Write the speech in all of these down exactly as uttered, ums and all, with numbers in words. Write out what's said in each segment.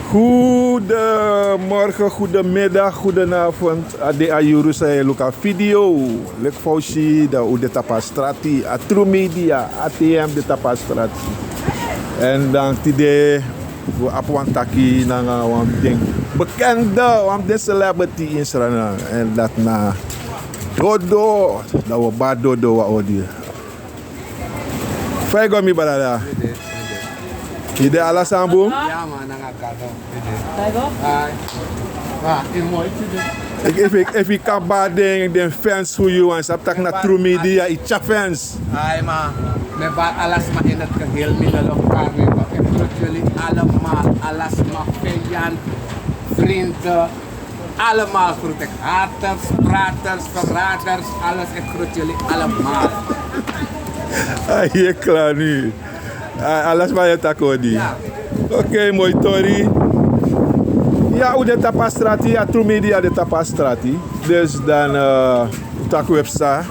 Goedemorgen, goedemiddag, goedenavond. A de a yuru san yu e luku a video. Leki fa un si, dan un de tapu a strati, a True Media, A T M de tapu a strati. Èn dan tide un abi wan taki nanga wan fu den bekende, wan fu den celebrity ini Sranan. Èn dati na Dodo, dan un o bari Dodo wan odi. Fa yu go, mi brada? Yu de, ala sani bun? Ya man, nanga Gado. Yu de. Ai. Ah, yu moi tide. Efu, efu, efu yu kan bari den, den fans fu yu, wan sabi taki na True Media, yu tyari fans. Ai man, mi e bari ala sma in het geheel, mi no lobi kari, mi e bari, ik groet jullie allemaal, ala sma, vijand, vrienden. Allemaal groet ik. Haters, praters, verraders, alles. Ik groet jullie allemaal. Ai, yu e klari. Ai, ala sma e taki odi. Ya. Oké, moi tori. Ya, un de tapu a strati, a True Media de tapu a strati. Dus dan, eh, taki un e psa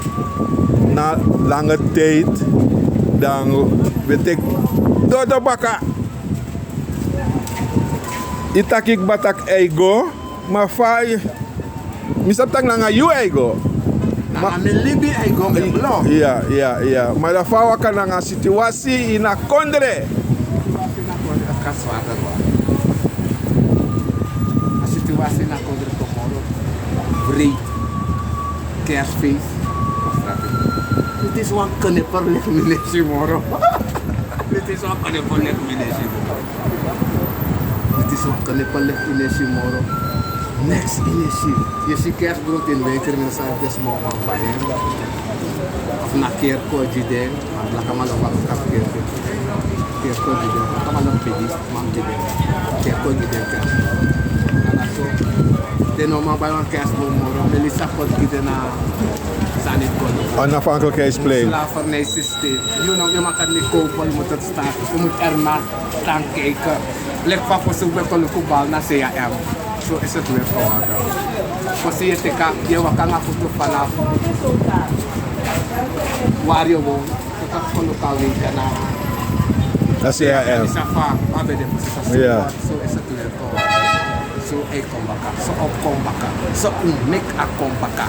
na lange tijd, dan un e teki Dodo baka. Yu taki kba taki a e go. Ma fa, mi sabi taki nanga yu a e go. Nanga mi libi a e go, mi blok. Ya, ya, ya. Ma dan fa a waka nanga a situasi ini a kondre? A situasi ini a kondre, a kan swari, man. A situasi ini a kondre kon moro wreed. Kerstfeest. Dati wan knipper leki mi nesi moro. Dati wan knipper leki mi nesi moro. Dati wan knipper leki mi nesi moro. Niks mi nesi. Yu si kerstbrood ini winkel, mi no sabi efu den sma o man bai en. Of na kerki o gi den, ma blakaman no waka tapu kerki. Kerki o gi den, blakaman no pigi, man gi den. Kerki o gi den kerstbrood. Na so den no man bai wan kerstbrood moro. Melissa poti gi den na sani kon. Onafhankelijkheidsplein. Slavernij systeem. Yu no, yu mag het niet kopen, yu moet het staan. Yu moet ernaar staan kijken. Leki fa fosi un ben kon luku bal na C A M. So is het weer geworden. Fosi yu e teki, yu e waka nanga futu vanaf waar yu won. Tot a kon luku a wei na. Na C A M. Safa, a ben de fosi. Ya. So is het weer geworden. So a e kon baka. So a o kon baka. So un meki a kon baka.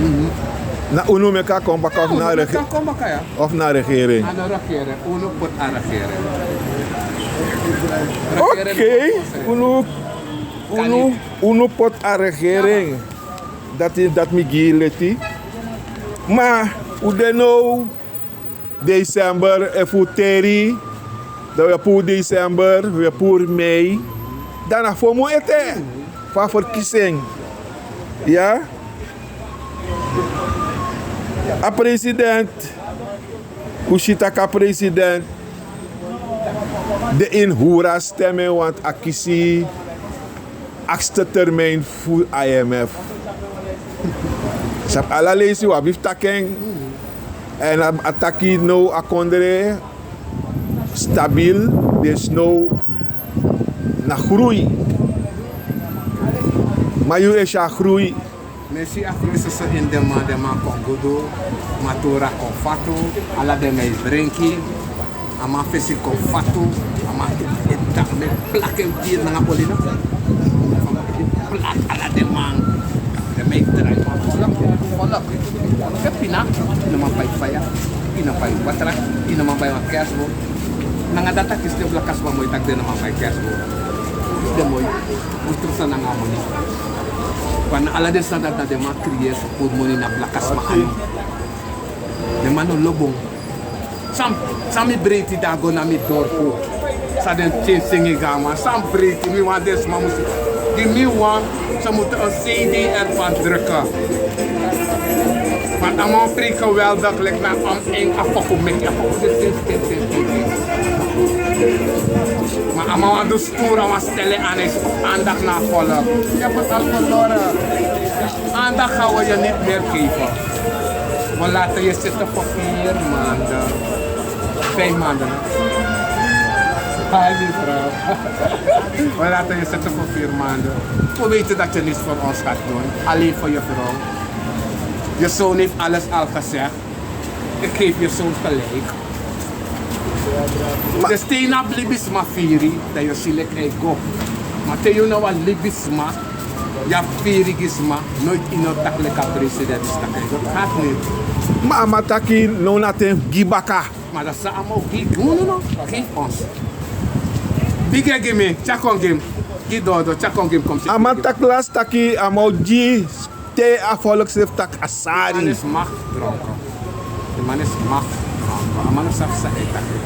Mhm. Na unu meki a kon baka of na rege-, of na regering? A no regering. Unu poti a regering. Oké. Unu, unu, unu poti a regering. Dati, dati mi gi yu leti. Ma un de now. December, efu un teri, dan un e puru december, un e puru mei. Dan na fomu ete fu a verkiezing. Ya? A president, un si taki a president de ini hura stem, want a kisi achtste termijn fu I M F. Sabi ala leisi un abi fu taki en. Èn a, a taki now a kondre stabiel, dus now na groei. Ma yu e si a groei. Mi e si a groei soso ini den man, den man kon gudu, matura kon fatu, ala den man e dringi. A man fesi kon fatu, a man e taki mi e plaki en diri nanga oli na. Plaki ala den man. Den man e drai man folok, folok. Folok e pina, yu no man pai faya, yu no pai watra, yu no man pai wan kerstboom. Nanga dati a kisi den blaka sma moi taki den no man pai kerstboom. Den moi, un strusa nanga a moni. Wan ala den sani dati na den man creëer fu puru moni na blaka sma anu. Den man no lobi un. San, san mi breiti dan go na mi dorpu. San den pikin singi gi a man. San breiti, mi wani den sma musu gi mi wan, ze moeten een C D ervan drukken. Want a man preek geweldig, leki na a man en a poku meki, a poku de same, same, same, same. Ma a man wani du stoer, a man stel en aan, hij zoekt aandacht na volk. Je hebt het al verloren. Aandacht gaan we je niet meer geven. We laten je zitten voor vier maanden. Vijf maanden. Hi, mevrouw. We laten je zitten voor vier maanden. We weten dat je niets voor ons gaat doen. Alleen voor je vrouw. Je zoon heeft alles al gezegd. Ik geef je zoon gelijk. Te stei na libisma firi, dan yu o si leki a e go. Ma te yu na wan libisma, yu abi firi gi sma, noiti yu no taki leki a president mus taki a e go. Hati neti. Ma a man taki now na ten gi baka. Ma dan san a man o gi gi unu no? Gi ons. Bigi en gi mi, tyari kon gi mi. Gi dodo, tyari kon gi mi, kon mi si. A man taki lasi taki a man o gi te a volk srefi taki a sari. Di man is machtdronken. Di man is machtdronken. A man no sabi san a e taki.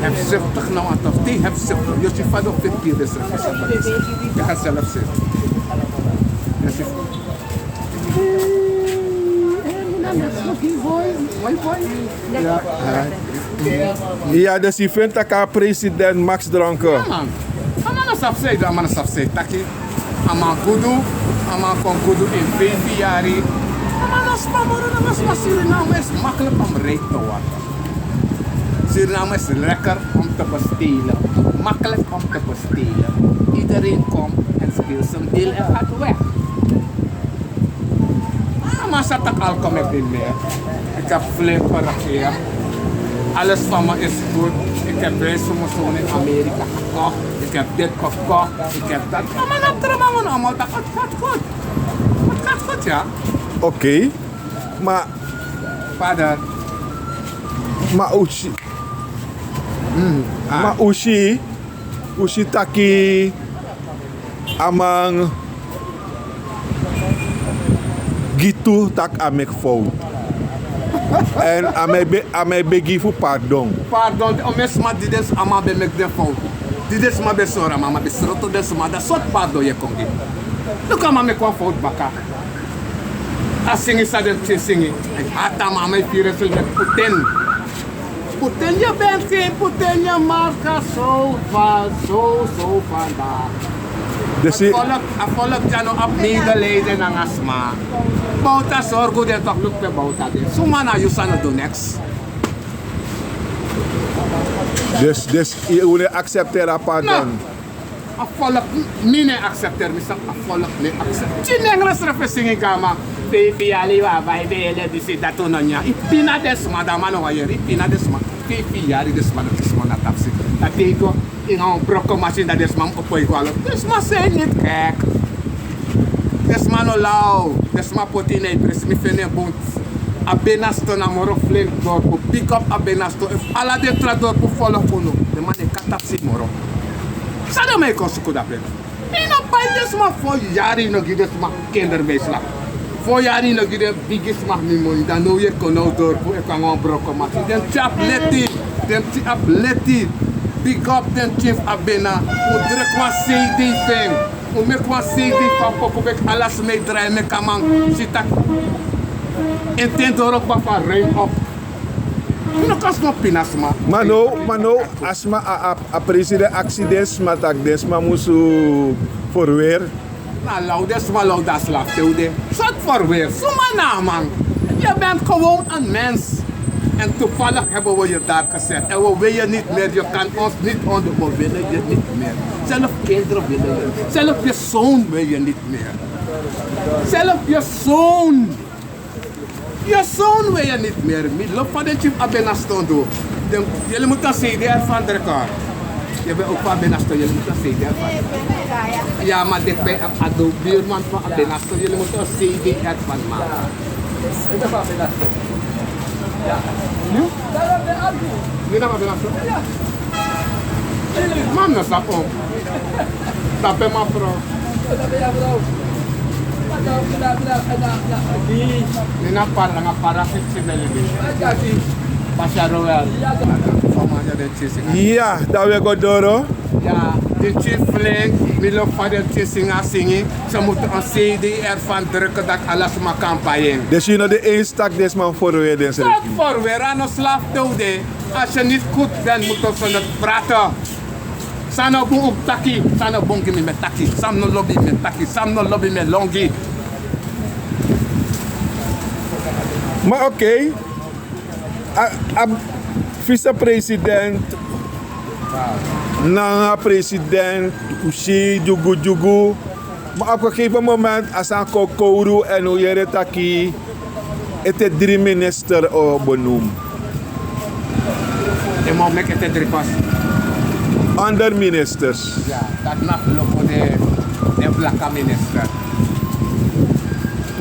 Hebzuchtig na wan taf. Te hebzuchtig. Yu o si fa den o feti kiri densrefi. Yu kan zelf si. Yu o si. Moi boy. Ya, dus yu feni taki a president Max Dronken. Ya, man. A man no sabi san a e du, a man no sabi san a e taki. A man gudu, a man kon gudu ini feifi yari. A man no sma moro nanga sma. Suriname is makkelijk om rijk te worden. Suriname is lekker om te bestelen. Makkelijk om te bestelen. Iedereen komt en speelt zijn deel en gaat weg. A man sa taki alcohol met in meer. Ik heb flink geregeerd. Alles van me is goed. Ik heb huis voor mijn zoon in Amerika gekocht. Ik heb dit gekocht. Ik heb dat. A man na trauma, man. A man taki het gaat goed. Het gaat goed, ja. Oké. Ma, vader. Ma un si. Ma un si, un si taki a man gi tu taki a meki fowtu. Èn a man e be-, a man e begi fu pardon. Pardon, te un meki sma di den sma ben meki den fowtu. Di den sma ben sori a man, a man ben sroto den sma, dan sortu pardon yu e kon gi? Luku a man meki wan fowtu baka. A singi san den pikin singi. A hati a man, a man e firi en so leki Putin. Putin yu ben kin, Putin yu marka so fa, so, so fa da. Dus a volk, a volk dya no abi medelijden nanga sma. Bowta sorgu den toch, luku pe Bowta de. Suma na yu san no du niks. Dus, dus yu no e accepteri a pardon? No. A volk, mi no e accepteri, mi sabi a volk no e accepteri. Tyin nengre srefi e singi gi a man. Feifi yari yu abi, a e begi disi dati, un no nyan. Yu pina den sma, dan a man no wani yere, yu pina den sma. Feifi yari den sma no kisi wan na tapu sei. Dan te yu go ini wan broko masin, dan den sma mus opo yu go alo. Den sma sei niti kek. Den sma no law. Den sma poti yu na yu presi, mi feni en bun. A Benasto na moro flenki dorpu. Big up a Benasto. Efu ala den tra dorpu follow unu, den man no e kon na tapu sei moro. San den man e kon suku dape? Yu no pai den sma, fo yari yu no gi den sma kinderbijslag. Fo yari yu no gi den bigisma mi moni. Dan now yu e kon na un dorpu e kon nanga wan broko masin. Den pikin abi leti. Den pikin abi leti. Big up den pikin fu a Bena. Un druk wan C D fu en. Un meki wan C D fu a poku, meki ala sma e drai, meki a man si taki en ten doro kba fu a ruim op. Yu no kan sma pina sma. Ma now, ma now, a sma, a, a, a president aksi den sma taki den sma musu verweer. Na law den sma law, dan slafu te un de. Sortu verweer, suma na a man? Je bent gewoon een mens. En toevallig hebben we je daar gezet. En we willen je niet meer. Je kan ons niet onder, we willen je niet meer. Zelf kinderen willen je. Zelf je zoon wil je niet meer. Zelf je zoon. Yu son, we yu niti meri. Mi lobi fa den pikin fu a Bena ston du. Den, yu musu a C D ervan drukken. Yu ben ook fu a Bena ston, yu musu a C D ervan. Ya, ma dikbij a, a buurman fu a Bena ston, yu musu a C D ervan maken. Yu? Yu na fu a Bena ston? Man, no sabi. Tapu en, mevrouw. Nina para, nanga para fifty mili. Pasi a rowel. Ya, dan we go doro. Ya, den pikin flink, mi lobi fa den pikin singi a singi. Ze moeten een C D ervan drukken dat alles maar kan bij hen. Dus yu no de eens taki den sma mus verweer densrefi? San fu verweer, a no slafu te un de. Als je niet goed bent, moeten ze niet praten. San no bun un taki, san no bun gi mi, mi e taki, san mi no lobi, mi e taki, san mi no lobi, mi e lon gi. Ma oké, a, a vicepresident nanga president un si dyugudyugu. Ma op een gegeven moment a sani kon kowru èn un yere taki ete drie minister o benoem. Mo meki ete dri kosi. Under ministers. Ya, dati na fu loko den, den blaka minister.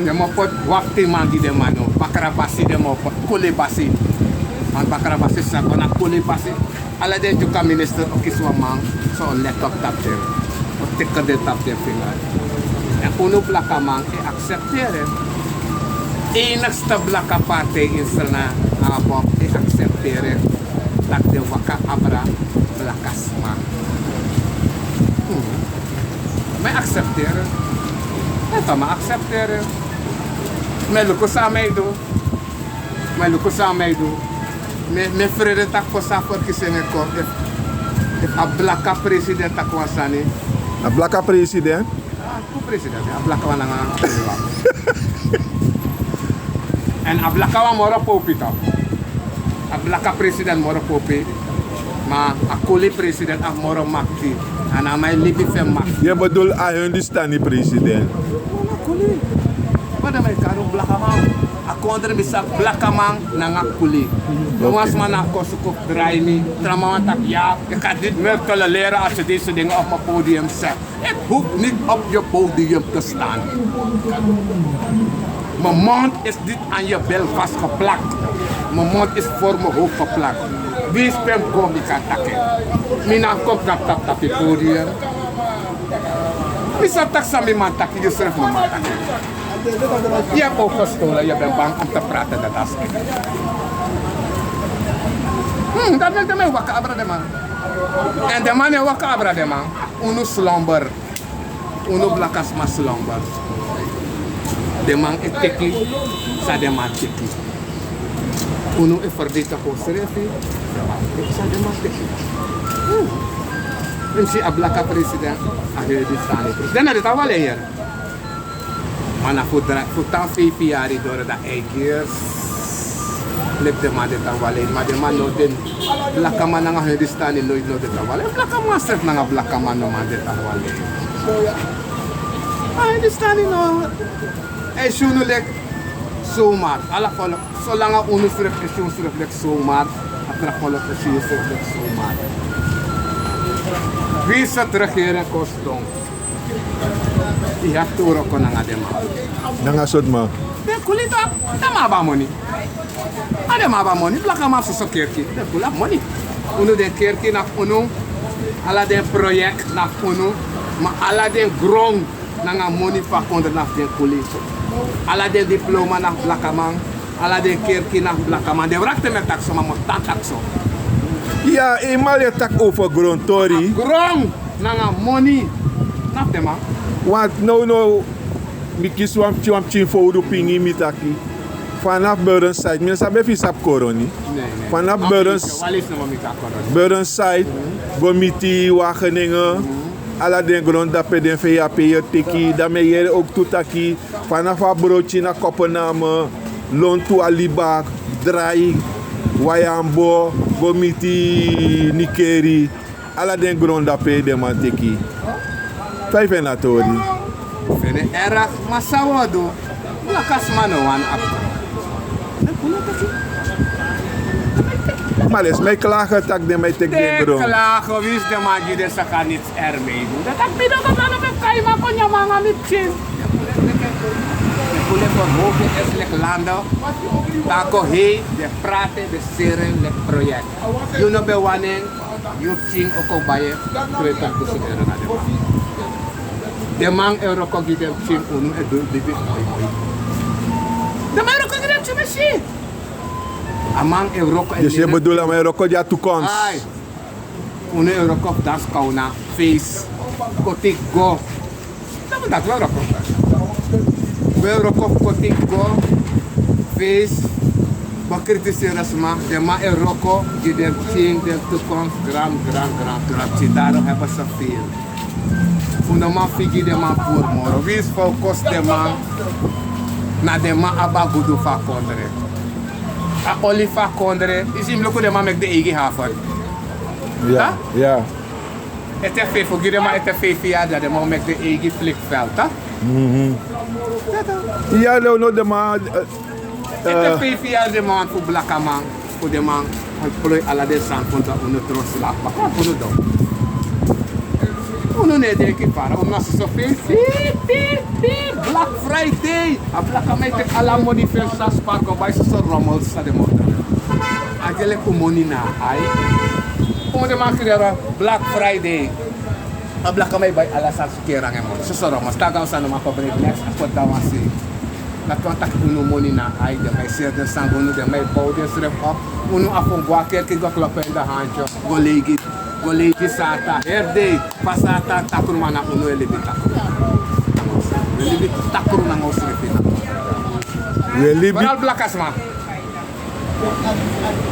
Den mo poti wakti man gi den man no. Bakra basi den mo poti, kuli basi. Wan bakra basi sa go na kuli basi. Ala den Dyuka minister o kisi wan man san o let op tapu den, o teki den tapu den finga. Èn unu blakaman e aksepteri en. Enigste blaka partij in Sranan, ABOP, e aksepteri en tak' den waka abra blakasma. Hmm. Mi e aksepteri en. Mi e aksepteri en. Mi e luku san mi e du. Mi e luku san mi e du. Mi, mi e frede tak' fosi a verkiezing e kon, efu, efu a blaka president taki wan sani. A blaka president? A tu president, a blaka wan nanga. Èn a blaka wan moro popi tu. A blaka president moro popi. Ma a kuli president abi moro makti. A na a man e libi fu en makti. Yu e bedoel a Hindustani president? Na kuli. Ma dan mi e kari un blakaman. A kondre mi sabi blakaman nanga kuli. Oké. Wan sma na kon suku fu drai mi. Tra man wani taki ya, ik ga dit meer tolereren als je deze dingen op mijn podium zegt. Ik hoef niet op je podium te staan. Mijn mond is niet aan je bil vastgeplakt. Mijn mond is voor mijn hoofd geplakt. Winsi pe mi go mi kan taki. Mi na kon knapu tapu tapu podium. Mi sa taki san mi man taki, yusrefi no man taki. Yu abi ook gestolen, yu ben bang om te praten, dat is. Hmm, dat meki den man e waka abra den man. Èn den man e waka abra den man. Unu slumber. Unu blakasma slumber. Den man e teki san den man teki. Unu e verdedig unsrefi san den man teki. Hmm. Mi si a blaka president, a Hindustani president. Den na den tawale yere. Ma na fu dra-, fu tan feifi yari doro dan eight years. Leki den man de tan wan lei, ma den man no de. Blakaman nanga Hindustani no, no de tan wan lei. Blakaman srefi nanga blakaman no man de tan wan lei. A Hindustani no. A e si unu leki zomaar. Ala volk, solanga unu srefi e si unsrefi leki zomaar, a tra volk e si unsrefi leki zomaar. Winsi a regering kon sidon. Yu abi tu wroko nanga den man. Nanga sortu man? Den kuli tu, den man abi a moni. A den man abi a moni, blakaman soso kerki. Den kuli abi moni. Unu den kerki na fu unu. Ala den proyekti na fu unu. Ma ala den gron nanga moni fu a kondre na fu den kuli. Ala den diploma na fu blakaman. Ala den kerki na fu blakaman. Den wrakti mi e taki so, ma mi o tan taki so. Ya, eenmaal yu e taki over grontori. Gron nanga moni. Na fu den man. Want nownow mi kisi wan pikin, wan pikin fowru pingi mi taki. Vanaf Burnside, mi no sabi efu yu sabi Koroni. Nee, nee. Vanaf Burns-, Burnside, go miti Wageningen. Ala den gron dape den V H P yu e teki, dan mi e yere ook tu taki, vanaf a Broti na Kopename, lontu a liba, drai, Wayambo, go miti Nikeri. Ala den gron dape den man teki. Fa yu feni a tori? Feni erg, ma san wi o du? Blakasma no wani abi. Ma den sma e klage tak' den man e teki den gron. Den klage, winsi den man gi den saka niti ermei. Den taki mi no go, ma no ben kai, ma kon nyan nanga mi pikin. Den kuli verhogen is leki landen. Tako hei, den prati, den seri leki proyekti. Yu no ben wani en. Yu pikin o kon bai en tweeduizend euro na den man. Den man e wroko gi den pikin, unu e du libi moi moi. Den man e wroko gi den pikin, mi si. A man e wroko. Dus yu e bedoel a man e wroko gi a toekomst. Ai. Unu e wroko fu dansi kawna, feest, koti go. Dati wi e wroko. Wi e wroko fu koti go, feest, wi e kritiseri sma, den man e wroko gi den pikin, den toekomst, gran, gran, gran, gran pikin, daarom hebben ze veel. Fu no man figi den man puru moro. Winsi fa un kosi den man, na den man abi a gudu fu a kondre. A oli fu a kondre, yu si mi luku den man meki den eigi haven. Ya, ya. Ete feifi, gi den man ete feifi yari, dan den man o meki den eigi vliegveld, toch? Mhm. Ya, no, no, den man, eh, ete feifi yari den man fu blakaman, fu den man Ploi ala den sani fu unu, dan unu tron slapu. Baka fu unu don. Unu no e denki fara, unu na soso feifi. Black Friday. A blakaman e teki ala moni fu en, san sparko bai soso rommel san den moto. A gele ku moni na ai. Kon den man kiri Black Friday. A blakaman e bai ala sani fu keri nanga en moni. Soso rommel, stanga un sani, no man kon brei neks, a kon dan wan sei. Dati wani taki unu moni na ai, den man e seri den sani gi unu, den man e bow densrefi op. Unu abi fu go a kerki go klopu en de hantyo, go leigi, go leigi Satan. Heri dei, fa Satan takru, ma na unu e libi takru. Wi e libi takru nanga unsrefi. Wi e libi. Vooral blakasma.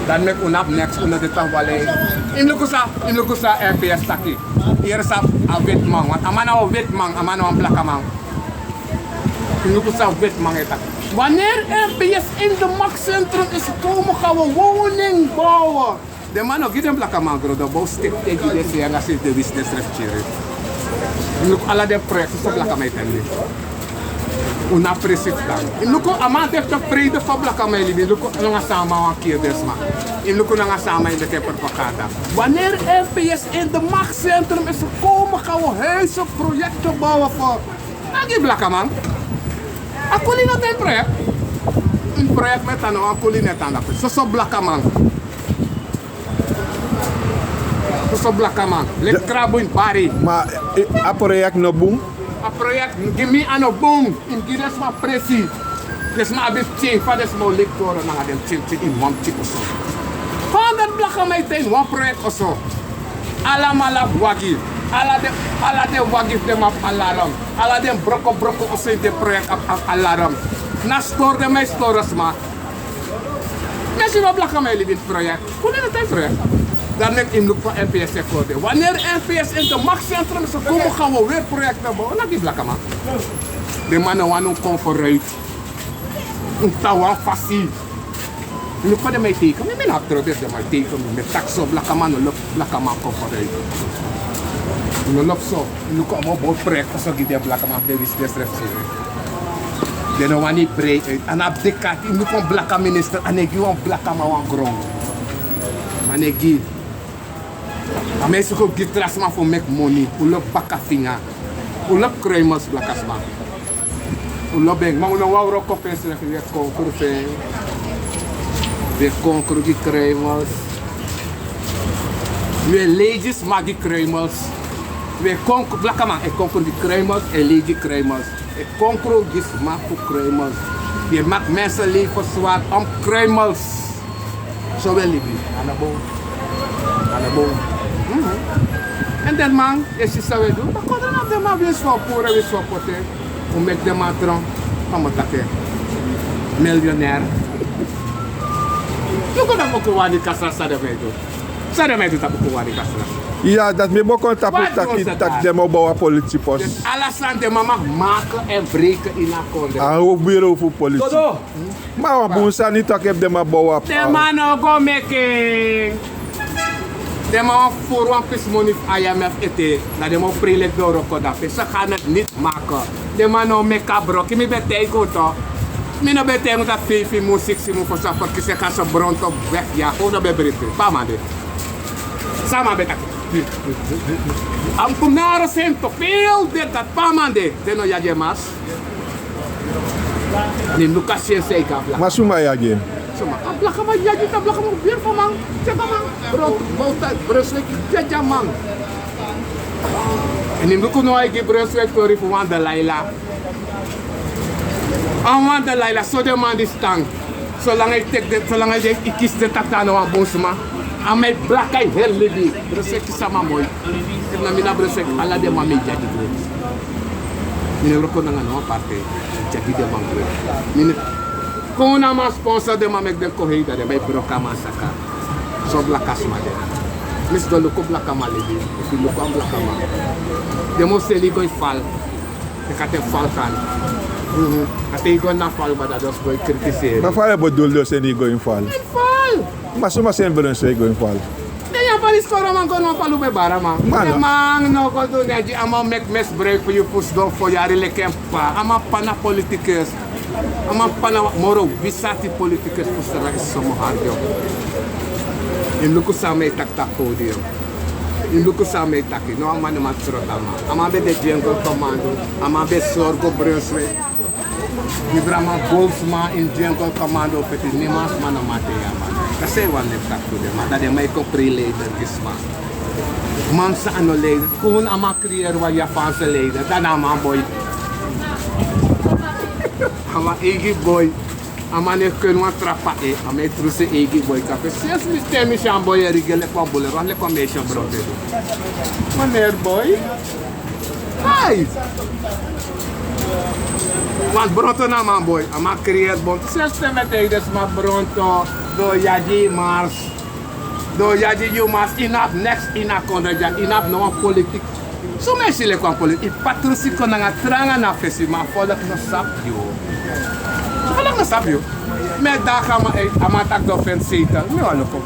Dan meki unu abi neks, unu de tan wale. Yu mus luku san, yu mus luku san M P S taki. Yere san a wetiman, want a man na wan wetiman, a man na wan blakaman. Yu mus luku san wetiman e taki. Wanneer M P S in de machtscentrum is gekomen, gaan we woning bouwen. Den man no gi den blakaman gron, den bow stipte gi den sei anga sei, den wisi densrefi tyeri. Yu mus luku ala den proyekti san blakaman e teki. Un no abi presi fu tan. Yu mus luku, a man de tevreden fa blakaman e libi. Yu mus luku nanga san a man wani kiri den sma. Yu mus luku nanga san a man e meki en propaganda. Wanneer M P S in de machtscentrum is gekomen, gaan we huizen, projecten bouwen voor. A gi blakaman. A kuli no tan ini proyekti. Ini proyekti mi e tan, no wan kuli no e tan dape. Soso blakaman. Soso blakaman. Leki krabu ini bari. Ma, eh, a proyekti no bun? A proyekti gi mi a no bun. Yu mus gi den sma presi. Den sma abi pikin, fa den sma o leki doro nanga den pikin, pikin, yu mus wani pikin oso. Fa den blakaman e tan ini wan proyekti oso. Alamala abi wagi. Ala den, ala den wagi fu den man abi alarm. Ala den broko broko oso ini den proyekti abi, abi alarm. Na stori den man e stori sma. Mi e si fa blakaman e libi ini proyekti. Kon den no tan ini proyekti. Dan meki yu mus luku fa M P S e kon de. Wanneer M P S in de machtscentrum is gekomen, gaan we weer projecten bouwen. Na gi blakaman. Den man no wani un kon vooruit. Un tan wan fasi. Yu luku fa den man e teiken mi, mi no abi trobi efu den man e teiken mi. Mi e taki so, blakaman no lobi blakaman kon vooruit. No lobi so. Yu luku a man o bouw proyekti so gi den blakaman, den wisi densrefi sei. Den no wani brei uit. A no abi dikati, yu luku wan blaka minister, a no e gi wan blakaman wan gron. A no e gi. A man e suku gi tra sma fu meki moni. Un lobi bakafinga. Un lobi kruimels, blakasma. Un lobi en, ma un no wani wroko fu ensrefi, wi e konkru fu en. Wi e konkru gi kruimels. Wi e leigi sma gi kruimels. Wi e konkru, blakaman e konkru gi kruimels, e leigi kruimels. E konkru gi sma fu kruimels. Yu e meki mensen leven zwaar om kruimels. So wi e libi. A no bun. A no bun. Mhm. Èn den man, yu e si san wi e du. Dan kon den man, den man winsi wi o puru, winsi wi o poti. Un meki den man tron. Fa mi o taki en. Miljonair. Yu go na Bukuwani kasra, san den man e du. San den man e du tapu Bukuwani kasra. Ya, dati mi e boko tapu taki, taki den man o bow a politipos. Ala san den man mag maken en breken ini a kondre. A o bureau fu polisi. Todo. Ma wan bun sani taki, efu den man bow a... Den man no go meki. Den man wani furu wan pisi moni fu I M F ete. Dan den man o prei leki den o wroko dape. Ze gaan het niet maken. Den man no meki a broki. Mi ben taigi un toch. Mi no ben taigi un taki feifi mun, siksi mun fosi a verkiezing gaan ze bron toch weg. Ya, un no ben bribi. Pe a man de? San a man ben taki? A Bonaire seni toch, veel dit, dat, pe a man de? Den no yagi en, mas. Yu mus luku a seni san e go a blaka. Ma suma yagi en? Suma? A blakaman yagi, a blakaman o beri fu a man. Tyeki a man. Bro, Mouta, Brunswijk, tyeki a man. Èn yu mus luku now, a e gi Brunswijk tori fu wan Delilah. A wan Delilah, so den man disi tan. Solanga yu teki den, solanga yu kisi den taki a no wan bun sma. A man e blaka yu heri libi. Brunswijk kisi a man moi. Efu na mi na Brunswijk, ala den man mi e yagi gwe. Mi no e wroko nanga no wan partij. Mi e yagi den man gwe. Mi no e kon na man sponsor den man, meki den kon hei, dan den man e broko a man saka. So blaka sma de. Mi sidon luku blakaman libi. Efu yu luku wan blakaman, den mu seni yu go ini fal. Yu kan taki fal kan. Mhm. A te yu go na fal, ma dan den o sidon e kritiseri. Ma fa yu e bedul den o seni yu go ini fal? Ini fal. Ma suma seni Brunswijk go ini fal? Den Japanese koro man go na fal, un ben bari a man. Ma no. Den man no go du neti, a man meki misbruik fu yu fu sidon fo yari leki en p'pa. A man p'pa na politikus. A man p'pa na wan moro wis'ati politikus fu sranga e soso hard, yu. Yu luku san mi e taki tapu podium. Yu luku san mi e taki. No, a man no man trot a man. A man ben de Jungle Commando. A man ben sori go Brunswijk. Gi brada man, go sma ini Jungle Commando feti, niman sma no man tei a man. Kasi wan nen taki fu den man, dan den man e kon prei leider gi sma. Man san a no leider. Kon a man creëer wan Japanse leider, dan na a man boi. A man eigi boi. A man no e kon wan tra p'pa e, a man e trusu en eigi boi. Kape, sensi mi te mi si a boi e rigel leki wan buler, wan leki wan meisje bronto e du. Meneer boi. Hey! Wan bronto na a man boi, a man creëer bronto. Sensi te mi e taigi den sma bronto, don yagi mars. Don yagi yu mars, yu no abi neks ini a kondre dya, yu no abi no wan politik. Son mi e si leki wan politik, yu patrisi kon nanga tranga na fesi, ma a volk no sabi yu. A volk no sabi yu. Mi e dagi a man, eh, a man taki den o feni seitel, mi wani luku.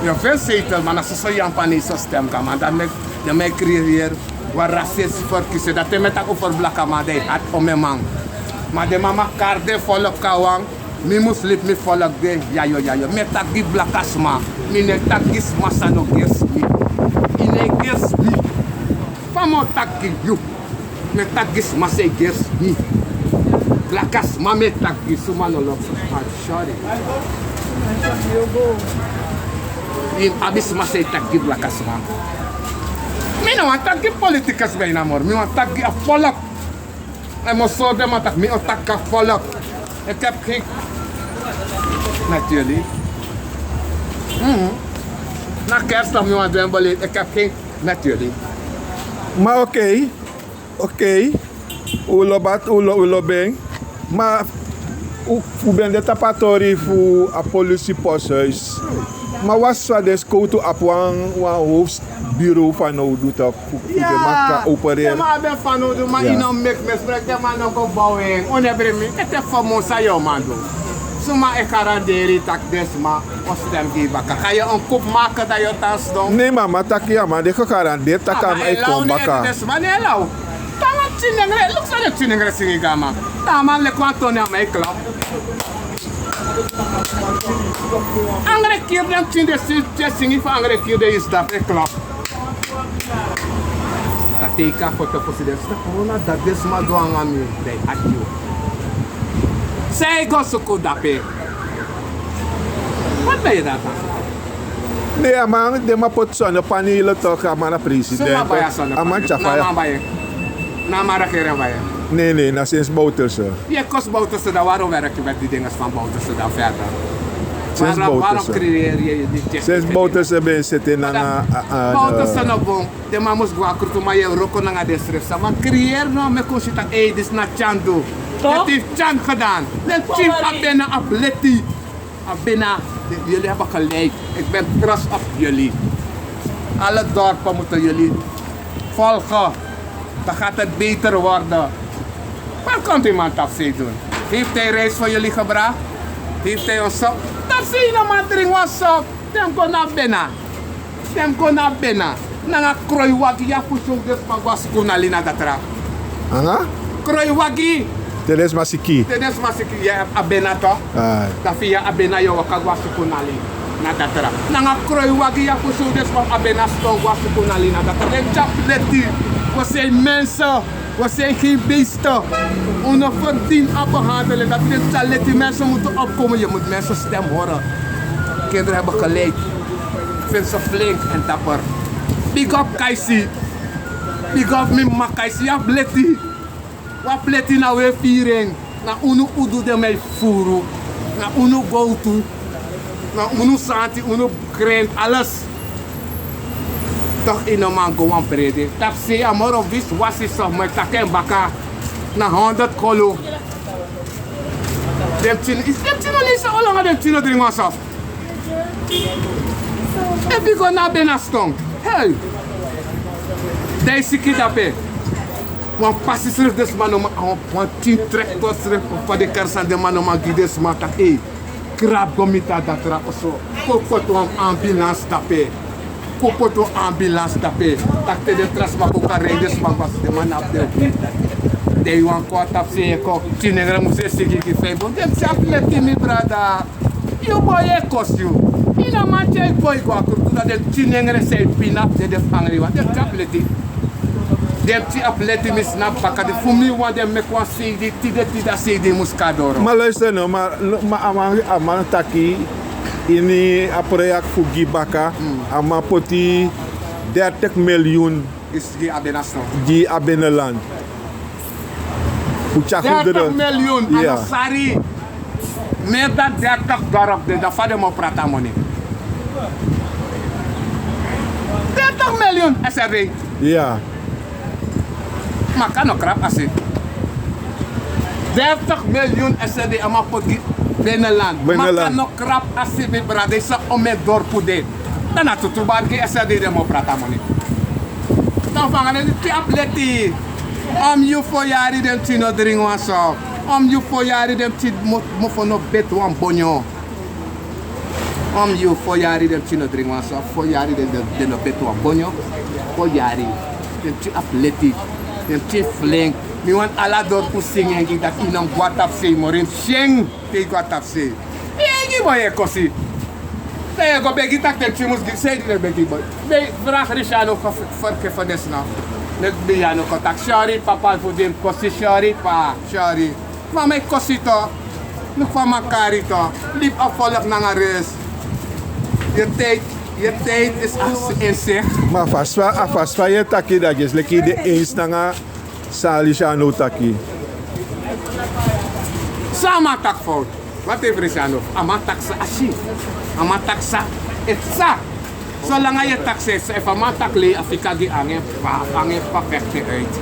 Den o feni seitel, ma na soso Japanese stem gi a man, dan mi e, dan mi e creëer wan racist verkiezing, dan te mi e taki over blakaman, dan yu hati omeman. Ma den man man kari den volk kon na wan, mi mus libi mi volk de, yayo, yayo. Mi e taki gi blaka sma. Mi no e taki gi sma san no gersi mi. Yu no e gersi mi. Fa mi o taki gi yu? Mi e taki gi sma san e gersi mi. Blaka sma mi e taki gi, suma no lobi. Ah, sorry. Yu abi sma san e taki gi blaka sma. Mi no wani taki gi politikus bijna moro. Mi wani taki gi a volk. En mi o sori den man taki mi o taki gi a volk. Ik heb geen, natuurlijk. Mhm. Na kerst toch mi wani du en beleid. Ik heb geen, natuurlijk. Ma oké, oké. Un lobi, un lo-, un lobi en. Ma un, un ben de tapu a tori fu a polisiposthuis. Ma wan swa den skowtu abi wan, wan hoofdbureau fanowdu toch, fu, fu den man kan opereren. Den man abi en fanowdu, ma yu no meki misbruik, den man no go bow en. Un no e bring mi, ete fu mi san yu o man du. Suma e garanderi taki den sma o stem gi yu baka? Kan yu en coup maken dan yu o tan sidon? Nee, ma a man taki a man de gegarandeerd taki a man e kon baka. Den sma no e law. Tanga tinengre, luku san den tinengre singi gi a man. Tanga man leki wan toni a man e klop. Angre kiri den tin de si, den singi fu angre kiri den yu sidon e klop. Dan te yu kon a foto fosi den sma, o, na dati den sma du nanga mi, dan yu ati yu. San yu go suku dape? Wat ben yu dati? Nee, a man, den man poti soni, panilo toch, a man na president. A man tyari faya. Na a man regering bai en. Nee, nee, na sinds Bouterse. Yu e kosi Bouterse, dan waarom werk yu met die dingen van Bouterse dan verder? Sinds Bouterse. Sinds Bouterse ben zitten na, na, a, a, Bouterse no bon. Den man mus go a krutu, ma yu e wroko nanga den srefi. Sama creëer no, meki un si taki, ei, disi na tyandu. Toch? Disi tyan gedaan. Den tyin a bena a bleti. A bena, jullie hebben gelijk. Ik ben trots op jullie. Alle dorpen moeten jullie volgen. Dan gaat het beter worden. Wat komt die man Tapsy doen? Heeft hij rijst voor jullie gebracht? Heeft hij een sop? Tapsy, no man drink wan sop. Den go na bena. Den go na bena. Nanga kroiwagi yu e pusu den sma go a suku na Lina Datra. Nanga? Kroiwagi. Te den sma siki. Te den sma siki, yu e abi a bena toch. Ai. Dan fu yu abi a bena yu e waka go a suku na Lina Datra. Nanga kroiwagi yu e pusu den sma abi a bena sidon go a suku na Lina Datra. Den tyari leti. We zijn mensen. We zijn geen beesten. Un no verdien a behandeling. Dati den tyari leti, mensen moeten opkomen. Je moet mensen stem horen. Kinderen hebben gelijk. Ik vind ze flink en dapper. Big up Kaisi. Big up mi mama Kaisi. Yu abi leti. Wan pleti na un e firi en. Na unu udu den man e fufuru. Na unu gowtu. Na unu santi, unu grin, alles. Toch yu no man go wan brede. Tapsy a moro wisi wasi so, mi e taki en baka. Na honderd kolu. Den pikin, den pikin no leisi, olanga den pikin no dringi wan sop. Efu yu go na bena sidon. Hey! Dan yu siki dape. Wan pasi srefi den sma no man, wan tin trektor srefi, fa den kari sani den man no man gi den sma taki, hey, krabu go miti a Datra oso. Kon poti wan ambulance dape. Kon poti wan ambulance dape. Taki te den tra sma kon kari den sma go a suku, den man no abi den. Dan yu wani kon a Tapsy e kon, tin nengre musu e siki gi feifi. Den sani leti, mi brada. Yu boi e kosi yu. Yu no man tyai boi go a krutu, dan den pikin nengre san e pina fu dede fu angriwan, den pikin abi leti. Den pikin abi leti, mi snapu baka. Di fu mi wan, den meki wan seidi tide tide, a seidi mus kon na doro. Ma luister no, ma, ma a man, a man taki ini a project fu gi baka, a man poti dertig miljoen gi a binnenland. Fu tyari goederen. Dertig miljoen, a no sari. Meer dan dertig dorp de, dan fa den man o prati a moni. Dertig miljoen S R D. Ya. Maka no krapu a se. Dertig miljoen S R D a man poti gi binnenland. Maka no krapu a se, mi brada, san omeni dorpu de. Dan na tutu bari gi S R D den man o prati a moni. Dan fu anga den pikin abi leti. Omyu fo yari den pikin no dringi wan soft. Omyu fo yari den pikin mofo no beti wan bonyo. Omyu fo yari den pikin no dringi wan soft. Fo yari den, den, den no beti wan bonyo. Fo yari. Den pikin abi leti. Den pikin flenk. Mi wani ala dorpu singi en gi, dati yu no mus go na tapu sei moro, yu mus si en. Te yu go na tapu sei, yu e gi boi e kosi. Dan yu e go begi taki den pikin mus gi, sei di den begi boi. Begi, vraag Rishano vergiffenis no. Meki Rishano kon taki: Sorry papa, fu di mi kosi, sorry pa, sorry. Mama e kosi tu. Luku fa a man kari tu. Libi a volk nanga rust. Yu tijd, yu tijd is in zicht. Ma a fasi fa, a fasi fa yu e taki dati, yu e leki yu de eens nanga san Rishano taki. San a man taki fout? Wat heeft Rishano? A man taki san a si. A man taki san e psa. Solanga yu e taki san e psa, efu a man taki lei, a fika gi en, nanga en p'pa, nanga en p'pa fekti uit.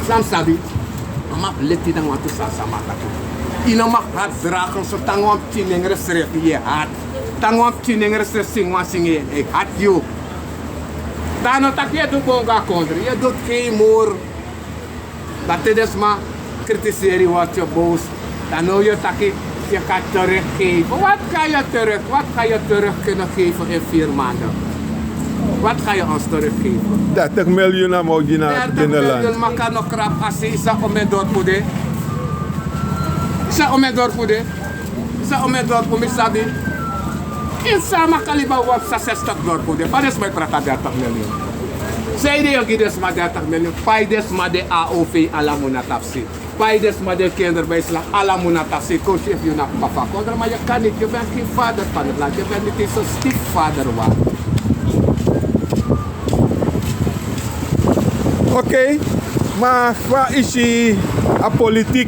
San mi sabi, a man abi leti nanga wantu sani san a man taki. Yu no mag haat dragen, so te nanga wan pikin nengre srefi yu e haat. Te nanga wan pikin nengre srefi singi wan singi, yu e haat yu. Dan a no taki yu e du bun go a kondre, yu e du tu kei moro. Dan te den sma kritiseri yu, word yu boos. Dan now yu e taki yu kan teruggeven. Wat kan yu terug, wat kan yu terug kunnen geven in vier maanden? Wat kan yu ons teruggeven? Dertig miljoen a man o gi na binnenland. Dertig miljoen, maka no krapu a se, san omeni dorpu de. San omeni dorpu de. San omeni dorpu, mi sabi. Ini Saamaka liba wan psa zestig dorpu de. Fa den sma e prati a dertig miljoen? Sei den yu o gi den sma dertig miljoen? Pai den sma den A O V ala mun na tapu sei. Pai den sma den kinderbijslag ala mun na tapu sei. Kon si efu yu na p'pa fu a kondre, ma yu kan niti, yu ben geen vader van het land, yu ben niti eens een stiefvader waard. Oké, ma fa yu si a politiek,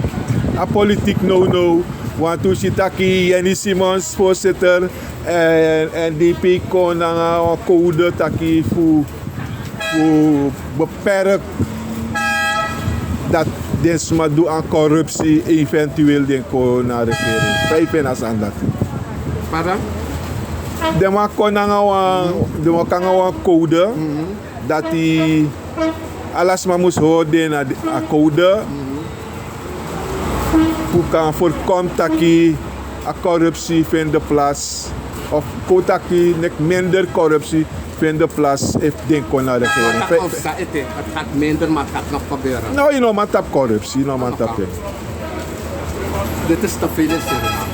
a politiek nownow? Wantu wi si taki Jenny Simons, voorzitter, èn N D P kon nanga wan code taki fu, fu beperk dati den sma du a korupsi, eventueel den kon na regering. Fa yu feni a sani dati? Pardon? Den man kon nanga wan, den man kon nanga wan code dati ala sma mus hori den na a code. Fu kan voorkom taki a korupsi feni plaats. Of kon taki nek minder korupsi feni plaats efu den kon na regering. Wat gaat om sa ete? Het gaat minder, maar het gaat nog gebeuren. No, yu no man tapu korupsi, yu no man tapu. Dit is te veel in Suriname.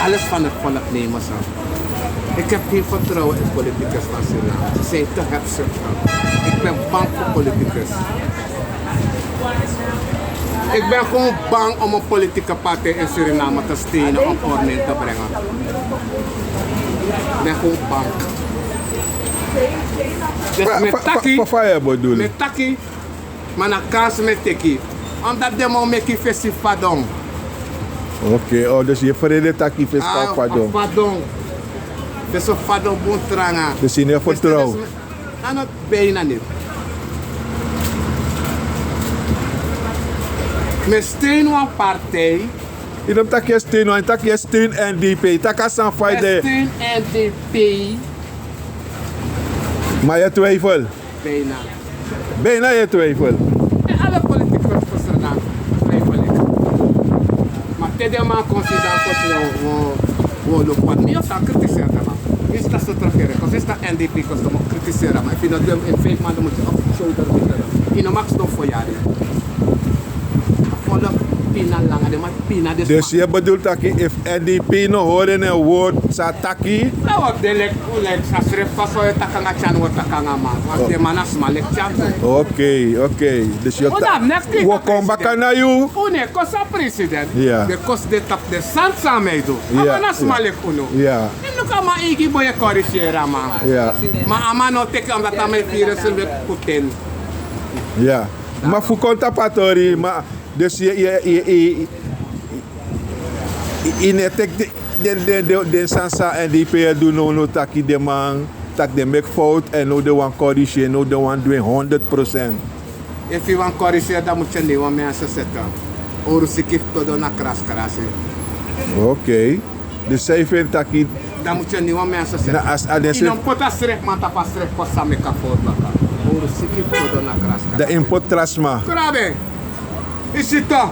Alles van het volk nemen ze. Ik heb geen vertrouwen in politicus van Suriname. Ze zijn te hebzuchtig. Ik ben bang voor politicus. Ik ben gewoon bang om een politieke partij in Suriname te steunen om orde in te brengen. Ik ben gewoon bang. Dus met taki, met taki, ma na kansi mi e teki. Omdat den man o meki fesi fadon. Oké, oh, dus yu e frede taki fesi kan fadon. Fesi o fadon bun tranga. Dus yu no e fertrow? A no, bijna niet. Mi e steun wan partij. Yu no taki yu e steun wan, yu taki yu e steun N D P. Yu taki a sani fa yu de. Mi e steun N D P. Ma yu e twijfel? Bijna. Bijna yu e twijfel. En alle politieke personen twijfel ik. Ma te den man kon sidon, kon sidon, wi o, wi o luku, want mi o sa kritiseri den man. Mi si taki so terugkeren, kon sidon N D P kon sidon, mi o kritiseri den man. Efu yu no du en, in vijf maanden moet je op je schouder moeten. Yu no mag sidon fu yari. A volk pina langa, den man pina den sma. Dus yu e bedoel taki efu N D P no hori en word san a taki? Na wan de leki, leki a srefi fa so yu e taki nanga Tyan, wi o taki nanga man. Wan den man na sma leki Tyan. Okei, okei. Dus yu o taki, wi o kon baka na yu. Un no e kosi a president. Bikos den tapu den sani san a man e du. A man na sma leki unu. Yu luku a man eigi boi e koriseri a man. Ma a man no teki, omdat a man e firi en srefi leki puten. Ma fu kon tapu a tori, ma dus yu, yu, yu, yu, yu, yu no e teki den, den, den, den sani san N D P e du now, now taki den man, taki den meki fout, èn now den wani koriseri, now den wani du en honderd procent. Efu yu wani koriseri, dan mutu yu neem wan mense seti. Owru siki fu todo na kraskrasi. Okei. Dus san yu feni taki? Dan mutu yu neem wan mense seti. Na as a den srefi. Yu no poti a srefi man tapu a srefi posti san meki a fout baka. Owru siki fu todo na kraskrasi. Dan yu poti tra sma. Krabe. Yu si to.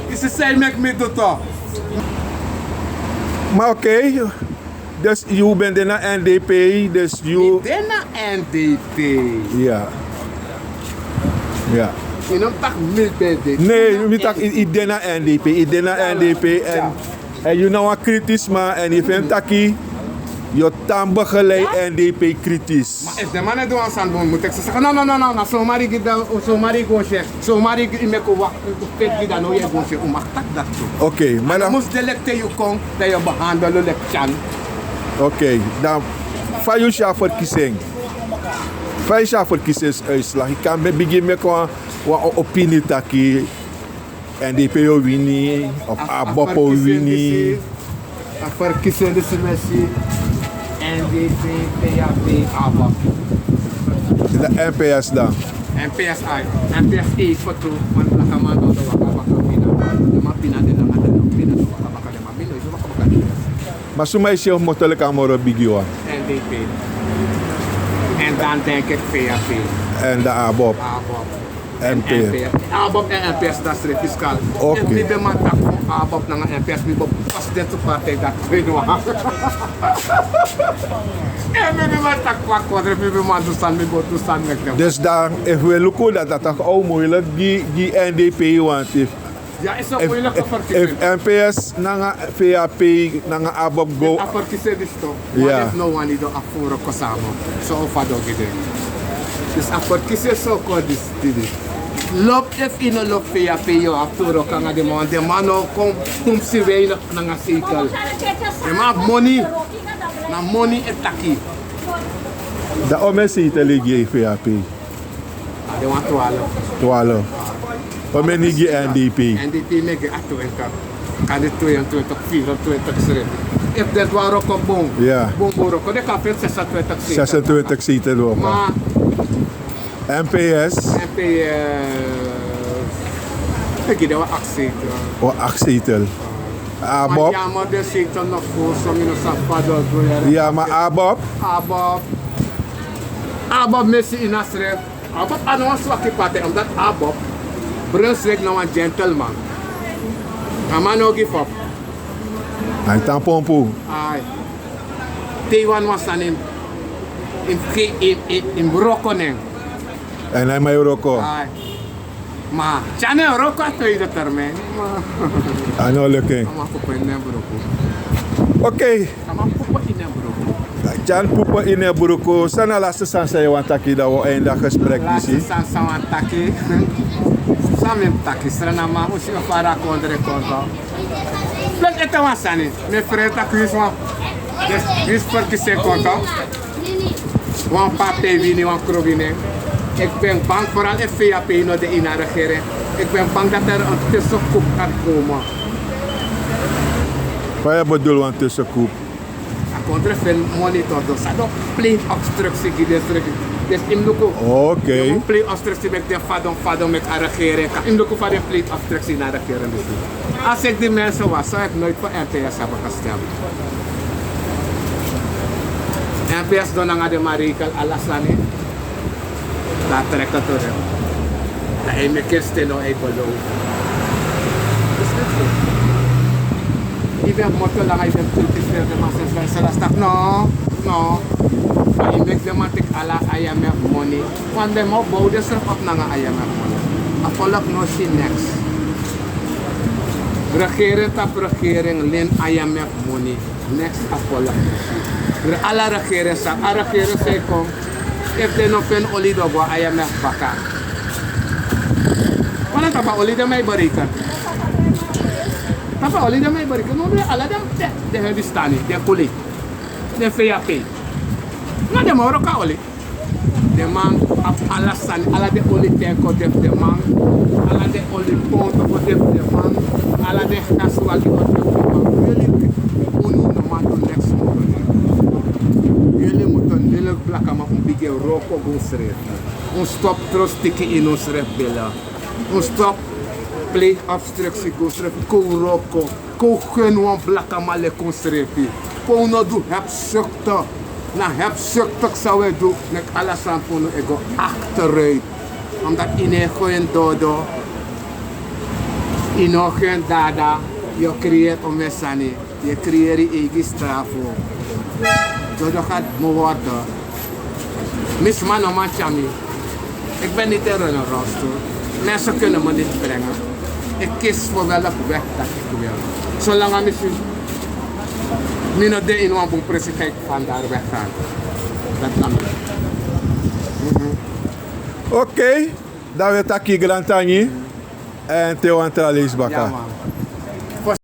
Yu si san yu meki mi du to. Ma okei. Dus yu ben de na N D P, dus yu. Mi de na N D P. Ya. Ya. Yu no taki mi ben de. Ne, mi taki yu de na N D P, yu de na N D P, èn, èn yu na wan kritisch man, èn yu feni taki yu o tan begeleid N D P kritisch. Ma efu den man e du wan sani bun, mutu eki saka. No, no, no, no, na somari gi dan, somari go se. Somari gi, yu meki wan feti gi dan, no, yu e go se, un mag taki dati tu. Okei, ma dan. Mus de leki te yu kon, dan yu o behandel leki Tyan. Okei, dan fa yu si a verkiezing? Fa yu si a verkiezingsuitslag? Yu kan bigin meki wan, wan opini taki N D P o wini, of ABOP o wini. A verkiezing disi mi e si N D P, P A P, ABOP. Is dat N P S dan? N P S ai, N P S e foto, wan blakaman no de waka baka pina. Den man pina, den man pina, den waka baka, den man pina, den waka baka. Ma suma yu si o moto leki a moro bigi wan? N D P. Èn dan denki P A P. Èn dan ABOP. ABOP. N P S. ABOP èn N P S dati srefi fiskal. Okei. Efu mi ben man taki ABOP nanga N P S, mi bo kosi den tu partij dati tweede wan. Efu mi ben man taki wan kondre, efu mi ben man du sani, mi bo du sani meki den. Dus dan, efu wi e luku dati, dati o moeilijk gi, gi N D P, want efu Ya, is een moeilijke verkiezing. Efu N P S nanga P A P nanga ABOP go. A verkiezing disi toch. Wan dati no wani, dan a fu wroko sama. So fa a o gi den. Dus a verkiezing so kon disi, disi. Lobi efu yu no lobi P A P, yu abi fu wroko nanga den man, den man no kon, kon si weinig nanga zetel. Den man abi money. Na money e taki. Dan omeni zetel yu gi P A P? A de wan twaalf. Twaalf. Omeni gi N D P? N D P meki a twintig. Kan de tweeëntwintig, vierentwintig srefi. Efu den du wan wroko bun. Ya. Bun, bun wroko, den kan feni zesentwintig zetel. Zesentwintig zetel wroko. Ma N P S? N P S. Meki den wan acht zetel. Wan acht zetel. ABOP? Ma ya, ma den zetel no fu so, mi no sabi fa den o du. Ya, ma ABOP? ABOP. ABOP, mi e si ini a srefi. ABOP a no wan swaki partij, omdat ABOP, Brunswijk na wan gentleman. A man no gi fu. A e tan pompu. Ai. Te yu wani wan sani, yu mus, yu mus, yu mus wroko na en. Èn a man e wroko. Ai. Ma Tyan e wroko a tweede termijn. A no luku en. A man pupu ini en bruku. Okei. A man pupu ini en bruku. Tyan pupu ini en bruku. San na a laatste sani san yu wani taki, dan wi o einde a gesprek disi? Laatste sani san mi wani taki. San mi mus taki, Sranan, ma un si fa a kondre kon. Plus ete wan sani, mi e frei taki winsi wan, dus winsi verkiezing kon toch, wan partij wini, wan kru wini. Ik ben bang, vooral efu P A P no de ini a regering. Ik ben bang dat er een tussenkoep gaat komen. Fa yu e bedoel wan tussenkoep? A kondre feni moni toch, dus a don plein obstructie gi den srefi. Dus yu mus luku. Okei. Yu mus plein obstructie meki den fadon, fadon meki a regering kan. Yu mus luku fa den plein obstructie na a regering disi. Als ik die mensen was, zou ik nooit voor N P S hebben gestemd. N P S don nanga den man regel ala sani. Dan a trek tu den. Dan a e meki en steno, a e below. Yu ben moto langa, yu ben kritiseer den man, srefi srefi taki no, no. Ma yu meki den man teki ala I M F money. Want den man bow den srefi op nanga I M F money. A volk no si niks. Regering tapu regering len I M F moni. Neks a volk mus si. Ala regering san a regering san e kon, efu den no feni oli, den o go na I M F baka. Wan na tapu a oli den man e bereken. Tapu a oli den man e bereken. No, ala den, den, den hebi stani, den kuli, den feya pei. No, den man wroko a oli. Den man abi ala sani, ala den oli tenko de fu den man, ala den oli ponto go de fu den man, ala den gasiwagi go de fu den man. Wi, unu no man du neks fu unu. Wi, unu mus, wi blakaman mus bigin wroko gi unsrefi. Un stop trosi tiki ini unsrefi bele. Un stop play obstructie gi unsrefi, kon wroko. Kon un geni wan blakaman leki unsrefi. Kon un no du hebzuchtig. Na hebzuchtig san un e du, meki ala sani fu unu e go achteruit. Omdat yu no e geni dodo, yu no e geni dada, yu o creëer omeni sani, yu e creëer yu eigi strafu. Dodo gaat mo worden. Mi sma no man tyari mi. Ik ben niet in een rolstoel. Mensen kunnen me niet brengen. Ik kies voor welke weg dat ik wil. Zolang mi si mi no de ini wan bun presi, ga ik van daar weggaan. Dat kan niet. Mhm. Oké, dan wil taki grantangi. En te wan tra leisi baka. Ja, man.